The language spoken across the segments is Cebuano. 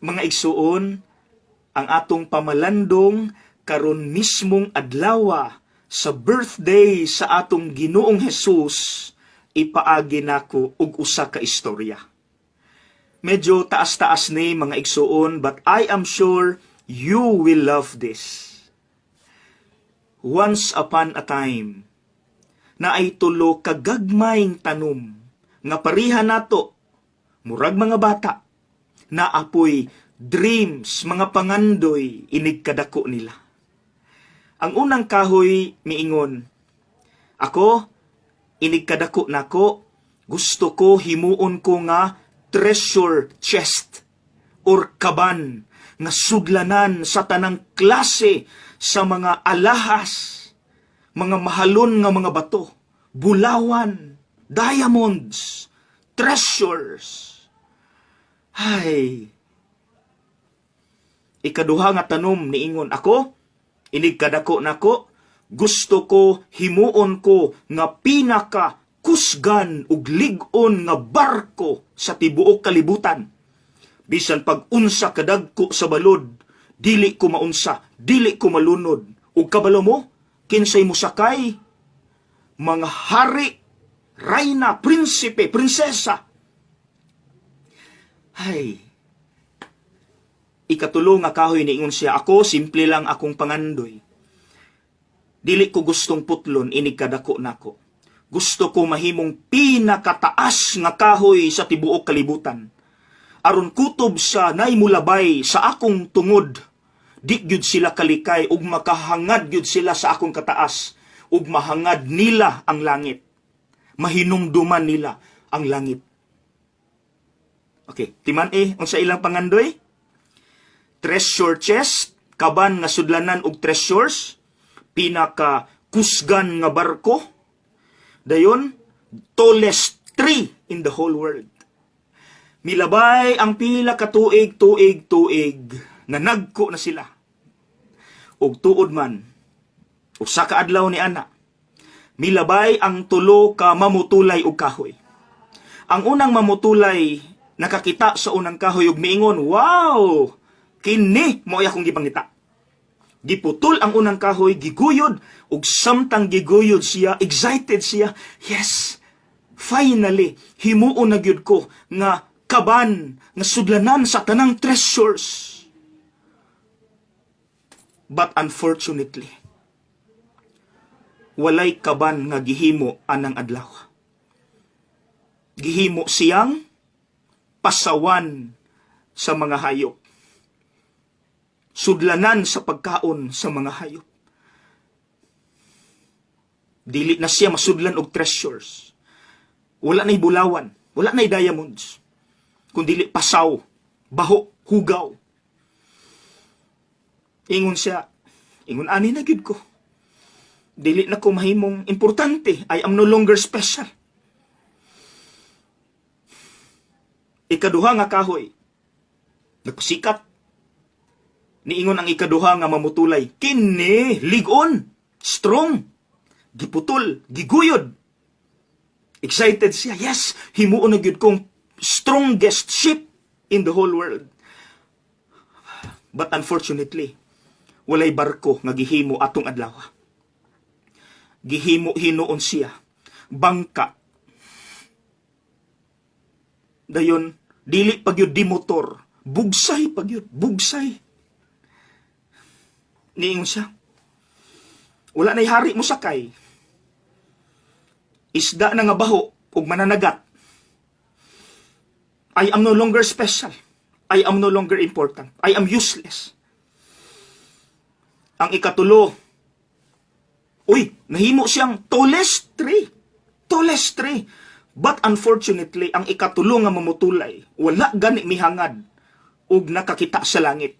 Mga igsuon, ang atong pamalandong karon mismong adlawa sa birthday sa atong Ginoong Jesus, ipaagi nako og usa ka istorya. Medyo taas-taas ni, mga igsuon, but I am sure you will love this. Once upon a time, naay tulo kagagmayng tanom nga pariha nato, murag mga bata, naa poy dreams, mga pangandoy inig kadako nila. Ang unang kahoy miingon, "Ako, inig kadako nako, gusto ko himuon ko nga treasure chest or kaban nga sudlanan sa tanang klase sa mga alahas, mga mahalon nga mga bato, bulawan, diamonds, treasures." Hay. Ikaduha nga tanom niingon, "Ako, inig kadako nako, gusto ko himuon ko nga pinaka kusgan ug lig-on nga barko sa tibuok kalibutan. Bisan pag unsa kadagko sa balod, dili ko maunsa, dili ko malunod. Ug kabalo mo, kinsay mosakay? Mga hari, rayna, prinsipe, prinsesa." Hay. Ikatulo nga kahoy niingon siya, "Ako, simple lang akong pangandoy. Dili ko gustong putlon inig kadako nako. Gusto ko mahimong pinakataas nga kahoy sa tibuok kalibutan. Aron kutob sa nay mulabay sa akong tungod, di gyud sila kalikay ug makahangad gyud sila sa akong kataas ug mahangad nila ang langit. Mahinumduman nila ang langit." Okay, timan eh, unsa ilang pangandoy? Treasure chest, kaban nga sudlanan og treasures, pinaka kusgan nga barko, dayon tallest tree in the whole world. Milabay ang pila ka tuig, tuig, tuig, na nagko na sila. Ug tuod man, usa ka adlaw ni ana, milabay ang tulo ka mamutulay og kahoy. Ang unang mamutulay nakakita sa unang kahoy ug miingon, "Wow! Kini mao akong gipangita." Giputol ang unang kahoy, giguyod, ug samtang giguyod siya, excited siya. "Yes! Finally, himuon na gyud ko nga kaban nga sudlanan sa tanang treasures." But unfortunately, walay kaban nga gihimo anang adlaw. Gihimo siyang pasawan sa mga hayop. Sudlanan sa pagkaon sa mga hayop. Dili na siya masudlan og treasures. Wala na'y bulawan, wala na'y diamonds. Kung dili pasaw, baho, hugaw. Ingon siya, "Ingon ani na gyud ko. Dili na ko mahimong importante. I am no longer special." Ikaduha nga kahoy, nagpasikat. Niingon ang ikaduha nga mamutulay, "Kini, ligon, strong." Giputol, giguyod. Excited siya. "Yes, himuon na gyud kong strongest ship in the whole world." But unfortunately, walay barko nga gihimo atong adlaw. Gihimo hinuon siya bangka. Dayon, dili pa gyud di motor, bugsay pa gyud, bugsay. Niingon siya, "Wala na'y hari mo sakay. Isda na nga baho ug mananagat. I am no longer special. I am no longer important. I am useless." Ang ikatulo, uy, nahimo siyang tallest tree. Tallest tree. But unfortunately, ang ikatulo nga mamutulay, wala gani mihangad ug nakakita sa langit.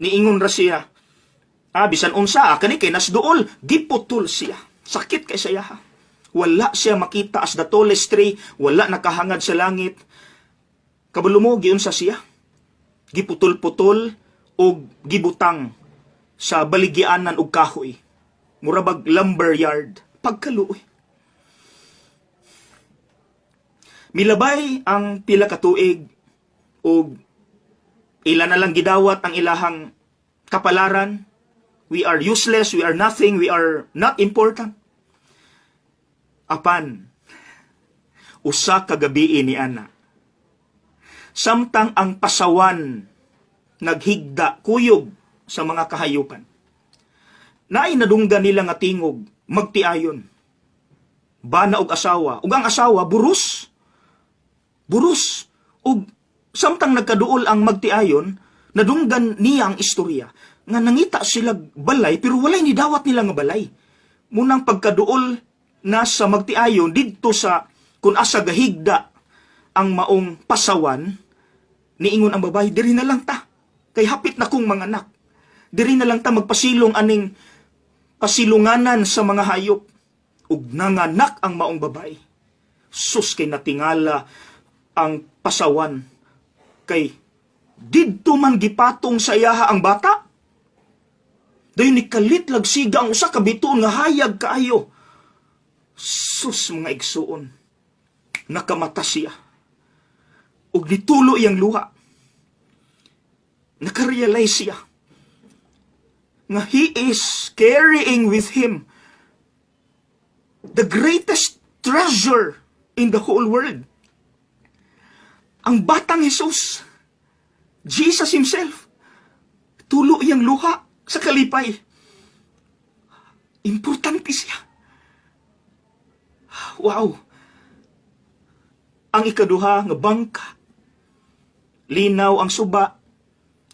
Niingon ra siya, "Ah, bisan unsa, kani kay nasduol." Giputol siya. Sakit kay sa iyaha. Wala siya makita as the tallest tree, wala nakahangad sa langit. Kabalo mo, giunsa siya? Giputol-putol og gibutang sa baligyanan og kahoy. Murabag lumber yard. Pagkaluoy. Milabay ang pila ka tuig og Ila na lang gidawat ang ilahang kapalaran. We are useless, we are nothing, we are not important. Apan, usa ka gabii ni ana. Samtang ang pasawan naghigda kuyog sa mga kahayupan, naay nadunggan nila nga tingog magtiayon. Bana og asawa, ug ang asawa burus. Burus. Ug samtang nagkaduol ang magtiayon, nadunggan niya ang istorya nga nangita sila balay pero walay nidawat nila nga balay. Munang pagkaduol na sa magtiayon didto sa kung asa gahigda ang maong pasawan, niingon ang babae, "Diri na lang ta. Kay hapit na kong manganak. Diri na lang ta magpasilong aning pasilunganan sa mga hayop." Ug nanganak ang maong babae. Sus, kay natingala ang pasawan. Kay didto man gipatong sa iyaha ang bata. Dayon nikalit lagsiga ang usa ka bituon nga hayag kaayo. Sus, mga igsuon. Nakamata siya. Ug nitulo iyang luha. Nakarealize siya nga he is carrying with him the greatest treasure in the whole world. Ang batang Jesus, Jesus himself, tulo iyang luha sa kalipay. Importante siya. Wow! Ang ikaduha nga bangka. Linaw ang suba.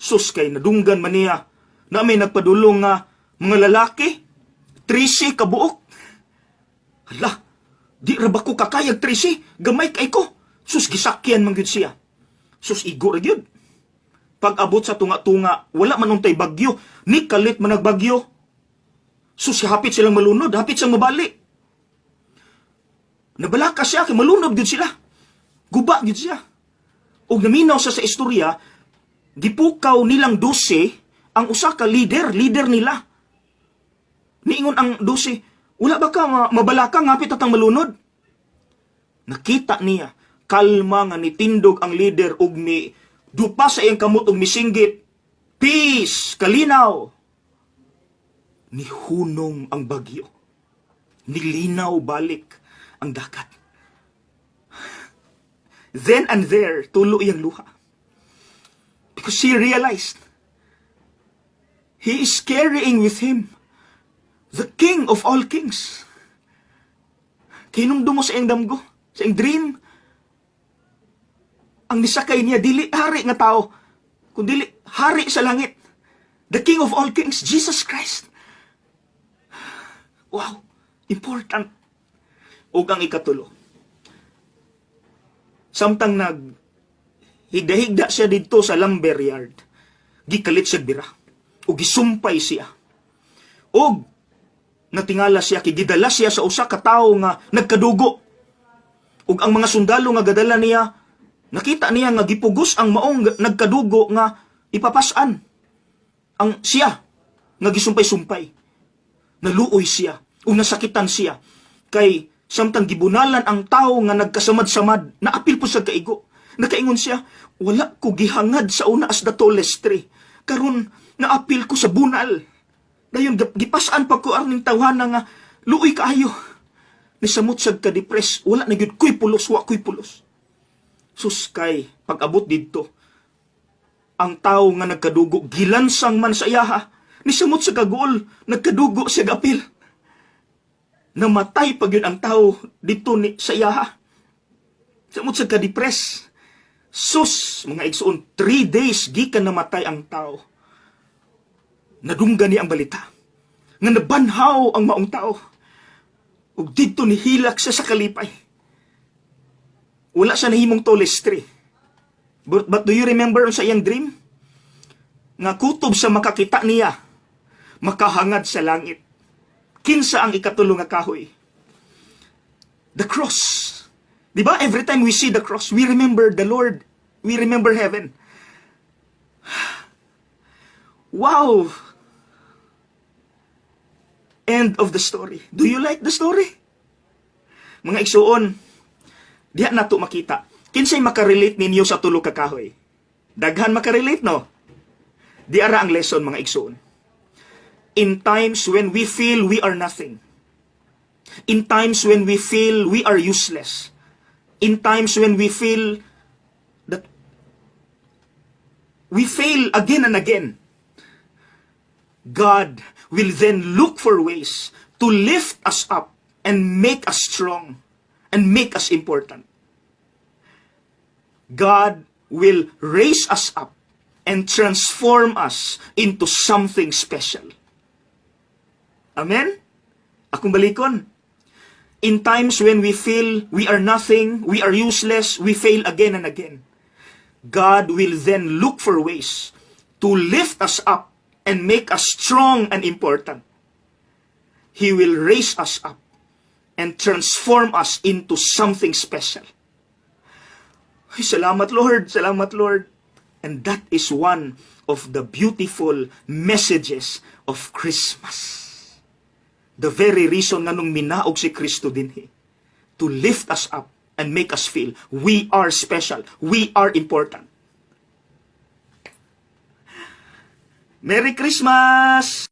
Sus, kay nadunggan man niya na may nagpadulong nga mga lalaki. 13 kabuok. Hala, di ra ba ko kakayag 13? Gamay kay ko. Sus, gisakyan man gyud siya. Sus, igo ra gyud. Pag abot sa tunga-tunga, wala man untay bagyo. Ni kalit man nagbagyo. Sus, hapit silang malunod, hapit silang mabali. Nabalaka siya, kay malunod gyud sila. Guba gyud siya. Ug naminaw siya sa istorya, gipukaw nilang 12 ang usa ka leader, leader nila. Niingon ang 12, "Wala ba ka mabalaka nga hapit atang malunod?" Nakita niya, kalma nga nitindog ang leader ug ni dupa sa iyang kamot ug misinggit, "Peace, kalinaw." Nihunong ang bagyo. Nilinaw balik ang dagat. Then and there, tulo iyang luha. Because he realized he is carrying with him the King of all kings. Kinumdum mo sa iyang damgo, sa iyang dream. Ang nisakay niya, dili hari nga tao, kundi hari sa langit. The King of all kings, Jesus Christ. Wow, important. Ug ang ikatulo. Samtang nag higda-higda siya didto sa lumber yard, gikalit siya bira. Ug gisumpay siya. Ug natingala siya kay gidala siya sa usa ka tawo nga nagkadugo. Ug ang mga sundalo nga gadala niya, nakita niya nga gipugos ang maong nagkadugo nga ipapas-an ang siya nga gisumpay-sumpay. Naluoy siya ug nasakitan siya kay samtang gibunalan ang tawo nga nagkasamad-samad, naapil po sa kaigo. Nakaingon siya, "Wala ko gihangad sa una as the tallest tree. Karon naapil ko sa bunal. Dayon gipasan pa ko aning tawhana nga luoy kaayo." Nisamot siya ka-depress, wala na gyud ko'y pulos, wa ko'y pulos. Sus, kay pag-abot didto, ang tao nga nagkadugo gilansang man sa iyaha. Nisamot sa kaguol, nagkadugo siya gapil. Namatay pa gyud ang tao didto ni sa iyaha. Samot sa ka-depress. Sus, mga igsoon, 3 days gikan namatay ang tao. Nadunggan niya ang balita nga nabanhaw ang maong tao. Ug didto ni hilak siya sa kalipay. Wala siya nahimong tallest tree. But do you remember sa iyang dream? Nga kutob sa makakita niya, makahangad sa langit. Kinsa ang ikatulo nga kahoy? The cross. Di ba? Every time we see the cross, we remember the Lord. We remember heaven. Wow! End of the story. Do you like the story? Mga igsuon, diha nato makita. Kinsay makarelate ninyo sa tulo ka kahoy? Daghan makarelate, no? Di ara ang lesson, mga igsoon. In times when we feel we are nothing, in times when we feel we are useless, in times when we feel that we fail again and again, God will then look for ways to lift us up and make us strong and make us important. God will raise us up and transform us into something special. Amen? Akong balikon. In times when we feel we are nothing, we are useless, we fail again and again, God will then look for ways to lift us up and make us strong and important. He will raise us up and transform us into something special. Ay, salamat, Lord, salamat, Lord. And that is one of the beautiful messages of Christmas. The very reason nganong minaog si Kristo dinhi, to lift us up and make us feel we are special, we are important. Merry Christmas!